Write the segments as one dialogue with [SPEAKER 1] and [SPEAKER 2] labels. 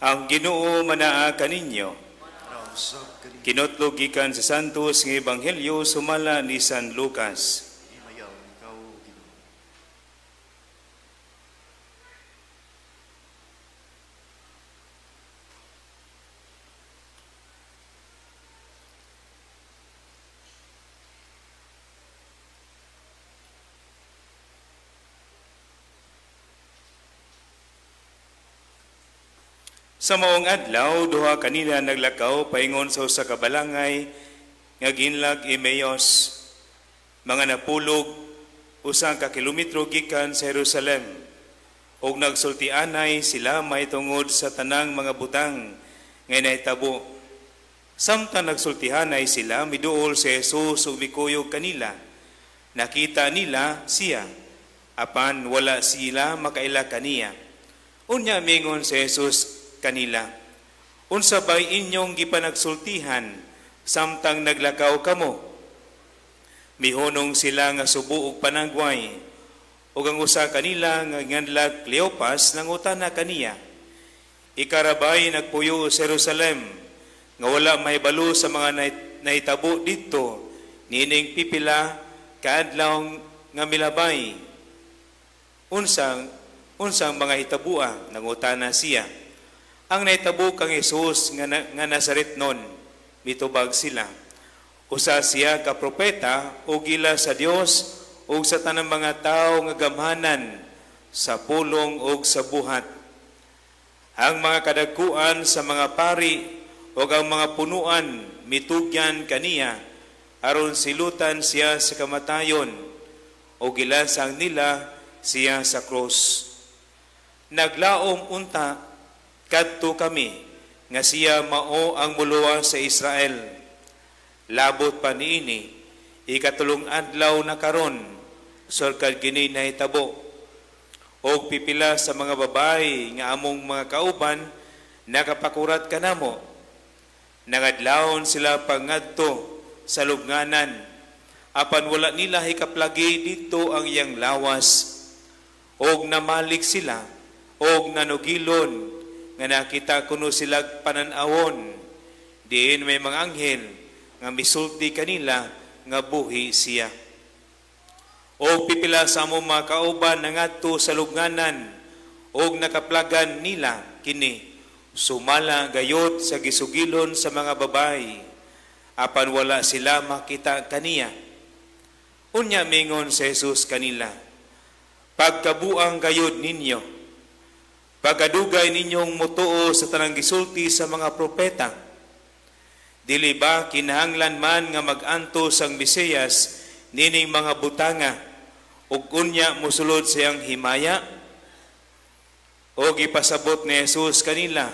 [SPEAKER 1] Ang Ginoo manaa kaninyo.
[SPEAKER 2] Nausab kanimo.
[SPEAKER 1] Kinutlog gikan sa Santos nga Ebanghelyo sumala ni San Lucas.
[SPEAKER 2] Himayaw ikaw, Ginoo.
[SPEAKER 1] Sa maong adlaw, duha kanila naglakaw paingon sa usa ka balangay nga ginlag Emmaus, mga napulog 1 ka kilometro gikan sa Jerusalem. Ug nagsultianay sila mahitungod sa tanang mga butang nga nahitabo. Samtang nagsultihanay sila, miduol si Jesus ug mikuyog kanila. Nakita nila siya, apan wala sila makaila kaniya. Unya mingon si Jesus kanila, "Unsa bay inyong gipanagsultihan samtang naglakaw kamo?" Mihunong sila nga subo og panagway. Ug ang usa kanila nga nganlag Cleopas nangutana kaniya, "Ikaw ra bay nagpuyo sa Jerusalem nga wala mahibalo sa mga nahitabo didto niining pipila ka adlaw nga milabay?" "Unsang mga hitaboa?" nangutana siya. "Ang nahitabo kang Jesus nga Nazaretnon," mitubag sila. "Usa siya ka propeta ug ila sa Dios ug sa tanang mga tawo nga gamhanan sa pulong ug sa buhat. Ang mga kadagkuan sa mga pari ug ang mga punuan mitugyan kaniya aron silutan siya sa kamatayon ug gilasang nila siya sa krus. Naglaom unta kadto kami nga siya mao ang muluwas sa Israel. Labot pa niini, ikatulong adlaw na karon sulkad kini nahitabo. Og pipila sa mga babae nga among mga kauban nakapakurat kanamo. Nangadlawon sila pangadto sa lubnganan, apan wala nila hikaplagi didto ang iyang lawas. Og namalik sila og nanugilon nga nakita kuno sila panan-awon diin may mga anghel nga misulti kanila nga buhi siya. Og pipila sa among mga kauban nangadto sa lubnganan og nakaplagan nila kini sumala gayod sa gisugilon sa mga babayi, apan wala sila makita kaniya." Unya mingon si Jesus kanila, "Pagkabuang gayod ninyo! Pagkadugay ninyong mutuo sa tanang gisulti sa mga propeta! Dili ba kinahanglan man nga mag-antos ang Mesiyas nining mga butanga ug unya mosulod sa iyang himaya?" O gipasabot ni Jesus kanila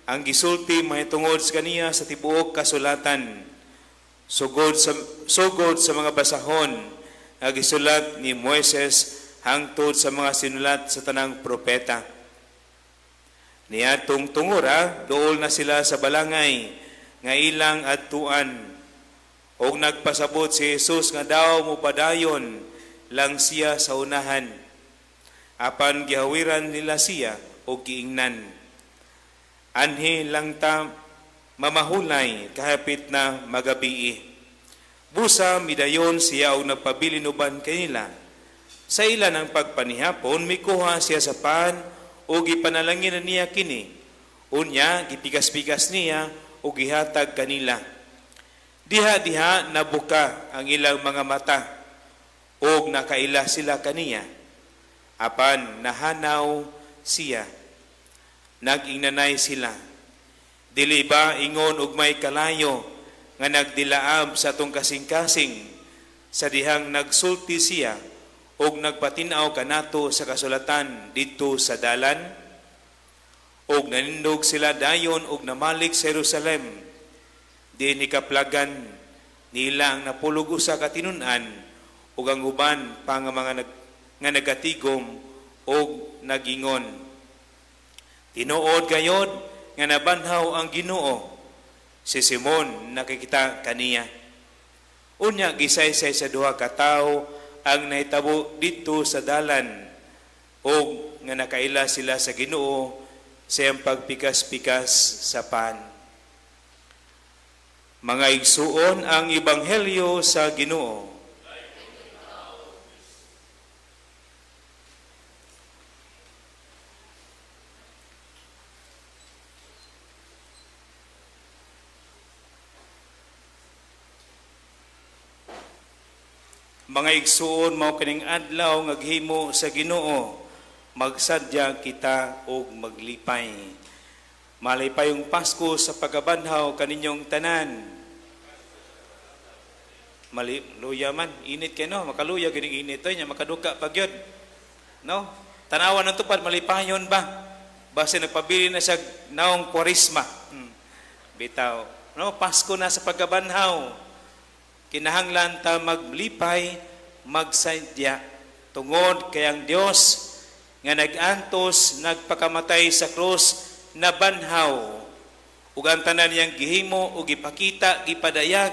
[SPEAKER 1] ang gisulti mahitungod sa kaniya sa tibuok kasulatan, sugod sa mga basahon nga gisulat ni Moises hangtod sa mga sinulat sa tanang propeta. Niadtong tungora, duol na sila sa balangay nga ilang adtuan. Og nagpasabot si Jesus nga daw mopadayon lang siya sa unahan. Apan gihawiran nila siya og giingnan, "Anhi lang ta mamahulay, kahapit na magabii." Busa midayon siya og nagpabilin uban kanila. Sa ila ng pagpanihapon, mikuha siya sa pan ug gipanalangin na niya kini. Unya, gipigas-pigas niya ug gihatag kanila. Diha-diha nabuka ang ilang mga mata ug nakaila sila kaniya. Apan nahanaw siya. Nag-ingnanay sila, "Dili ba ingon og may kalayo nga nagdilaab sa atong kasing-kasing sa dihang nagsulti siya og nagpatin-aw kanato sa kasulatan didto sa dalan?" Og nanindog sila dayon og namalik sa Jerusalem. Diin hikaplagan nila ang napulog usa ka tinun-an ug ang uban pa nga mga nga nagatigom og nagingon, "Tinuod gayod nga nabanhaw ang Ginoo. Si Simon nakikita kaniya." Unya gisaysay sa duha ka tawo ang nahitabo didto sa dalan ug nga nakaila sila sa Ginoo sa iyang pagpikas-pikas sa pan. Mga igsuon, ang Ebanghelyo sa Ginoo. Mga igsuon, mao kining adlaw nga gihimo sa Ginoo, magsadya kita og maglipay. Malipayong Pasko sa pagkabanhaw kaninyong tanan. Mali, luya man, init kay no, makaluya kining init oy nya makaduka pa gyud. No? Tanawa ng tupad, malipayon ba? Base nagpabili na siya naong Kwaresma. Bitaw. No, Pasko na sa pagkabanhaw. Kinahanglan ta maglipay, magsadya tungod kay ang Dios nga nag-antos, nagpakamatay sa krus, nabanhaw. Ug ang tanan niyang gihimo ug gipakita, gipadayag,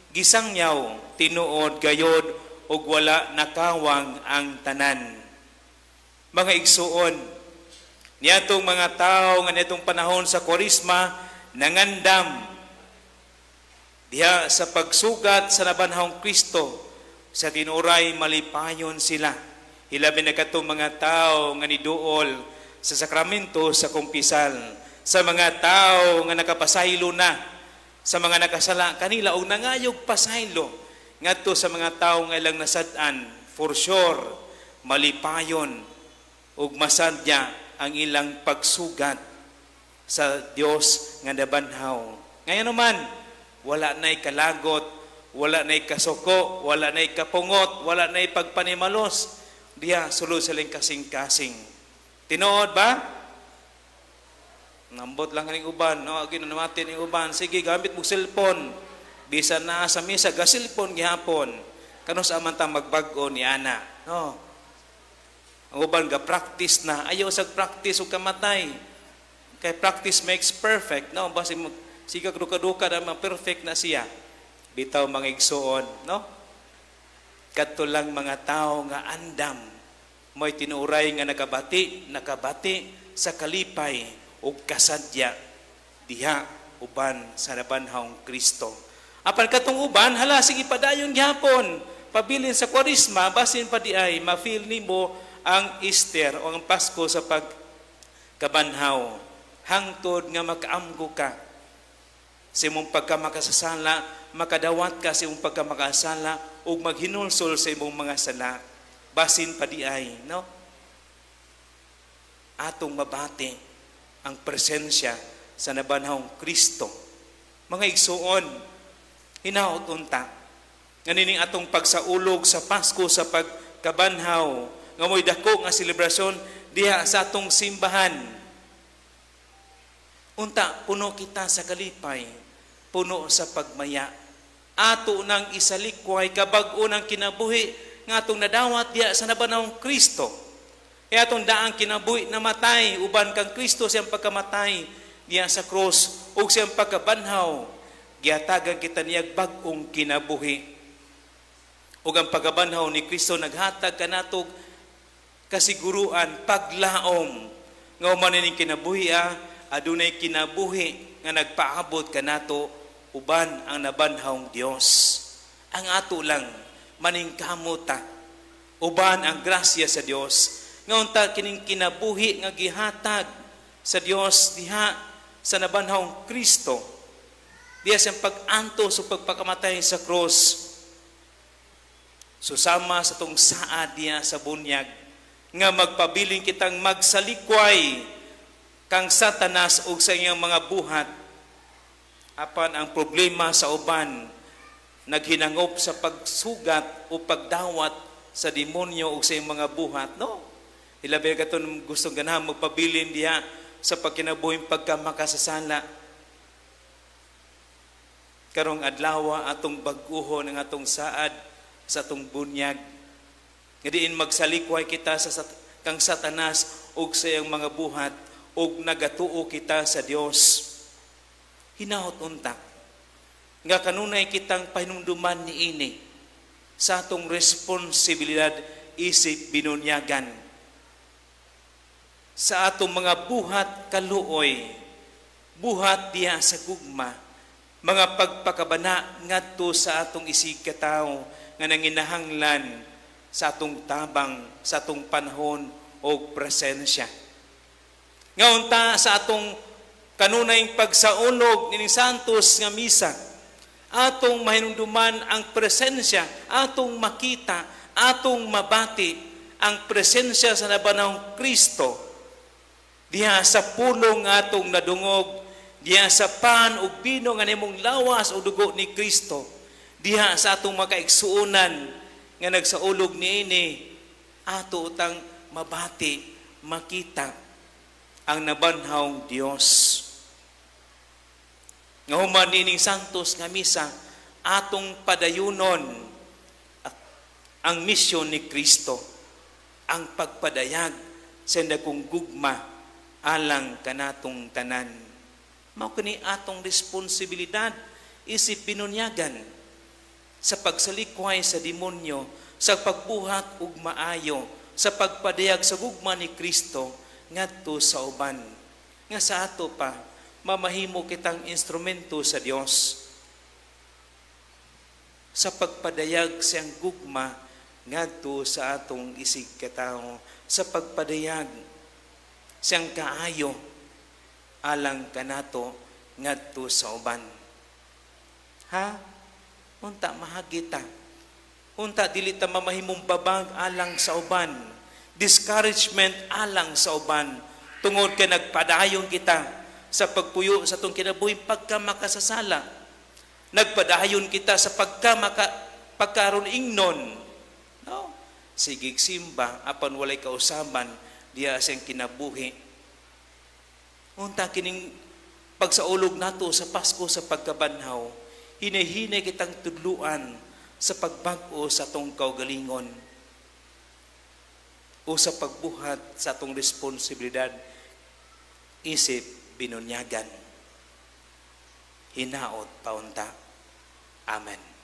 [SPEAKER 1] gisangyaw, tinuod gayod ug wala nakawang ang tanan. Mga igsuon, niadtong mga tawo nga niadtong panahon sa Kwaresma nangandam diha sa pagsugat sa nabanhawng Kristo, sa tinuray malipayon sila. Hilabi na katong mga tao nga niduol sa sakramento sa kumpisal, sa mga tao nga nakapasaylo na, sa mga nakasala kanila og nangayog pasaylo ngadto sa mga tao nga ilang nasad-an, for sure malipayon ug masadya ang ilang pagsugat sa Dios nga nabanhaw. Ngayon naman, wala na'y kalagot, wala na'y kasuko, wala na'y kapungot, wala na'y pagpanimalos. Diya, sulod sa ilang kasing-kasing. Tinuod ba? Nambot lang kaning uban, no? Ginunamati ning uban. Sige, gamit mo cellphone. Bisan na sa misa, ga-cellphone gihapon. Kano sa aman ta magbag-o ni ana, no? Ang uban ga-practice na. Ayaw sa practice ug kamatay. Kay practice makes perfect, no? Basi siga duka-duka na perfect na siya. Bitaw mga igsuon, no? Kadto lang mga tao nga andam, may tinuray nga nakabati, nakabati sa kalipay ug kasadya diha uban sa nabanhawng Kristo. Apan katong uban, hala sige padayon gihapon, pabilin sa Kwaresma, basin pa di ay ma-feel nimo ang Easter o ang Pasko sa pagkabanhaw. Hangtod nga makaamgo ka sa imong pagkamakasasala, makadawat ka sa imong pagkamakasala ug maghinulsol sa imong mga sala. Basin pa di ay, no? Atong mabati ang presensya sa nabanhawng Kristo. Mga igsuon, hinaot unta nga nining atong pagsaulog sa Pasko sa pagkabanhaw, nga mo'y dako nga selebrasyon diha sa atong simbahan. Unta puno kita sa kalipay, puno sa pagmaya. Ato nang isalikway kabag-o ng kinabuhi nga atong nadawat diha sa nabanhawng Kristo. E atong daang kinabuhi na matay uban kang Kristo siyang pagkamatay diha sa krus ug siyang pagkabanhaw, gihatagan kita niyag bag-ong kinabuhi. Ug ang pagkabanhaw ni Kristo naghatag kanatog kasiguruan, paglaom nga human ining kinabuhi, adunay kinabuhi nga nagpaabot kanato uban ang nabanhawng Dios. Ang ato lang maningkamot ta uban ang grasya sa Dios. Nga unta kining kinabuhi nga gihatag sa Dios diha sa nabanhawng Kristo, diha siyang pag-antos o pagpakamatay sa krus, susama sa tong saad diha sa bunyag, nga magpabilin kitang magsalikway kang Satanas ug sa iyang mga buhat. Apan ang problema sa uban, naghinangop sa pagsugat o pagdawat sa demonyo ug sa iyang mga buhat, no? Hilabi katon gustong ganahan magpabilin diha sa pagkinabuhing pagkamakasasala. Karong adlaw atong bag-uhon ang atong saad sa atong bunyag. Nga diin magsalikway kita sa kang Satanas ug sa iyang mga buhat ug nagatuo kita sa Dios. Hinaot unta nga kanunay kitang pahinumduman niini sa atong responsibilidad isip binunyagan. Sa atong mga buhat kaluoy, buhat diha sa gugma, mga pagpakabana ngadto sa atong isig katawo nga nanginahanglan sa atong tabang, sa atong panahon o presensya. Nga unta sa atong kanunay pagsaulog nining Santos nga misa, atong mahinumduman ang presensya, atong makita, atong mabati ang presensya sa nabanhawong Kristo diha sa pulong atong nadungog, diha sa pan ug bino nga nimong lawas o dugo ni Kristo, diha sa atong makaigsuonan nga nagsaulog niini, ato utang mabati, makita ang nabanhawng Dios. Nga human nining Santos nga misa, atong padayunon ang misyon ni Kristo, ang pagpadayag sa dagkong gugma alang kanatong tanan. Mao kini atong responsibilidad isip binunyagan sa pagsalikway sa demonyo, sa pagbuhat og maayo, sa pagpadayag sa gugma ni Kristo ngadto sa uban. Nga sa ato pa, mamahimo kitang instrumento sa Dios sa pagpadayag siyang gugma ngadto sa atong isig katawo, sa pagpadayag siyang kaayo alang kanato ngadto sa uban. Ha? Unta mahagi ta. Unta dili ta mamahimong babag alang sa uban. Discouragement alang sa uban. Tungod kay nagpadayon kita sa pagpuyo sa atong kinabuhi pagka makasasala. Nagpadayon kita sa pagkaron ingnon. No? Sigig simba apan walay kausaban diha siyang kinabuhi. Unta kining pagsaulog nato sa Pasko sa pagkabanhaw, hinay-hinay kitang tudluan sa pagbag-o sa atong kaugalingon o sa pagbuhat sa atong responsibilidad isip binunyagan. Hinaot paunta. Amen.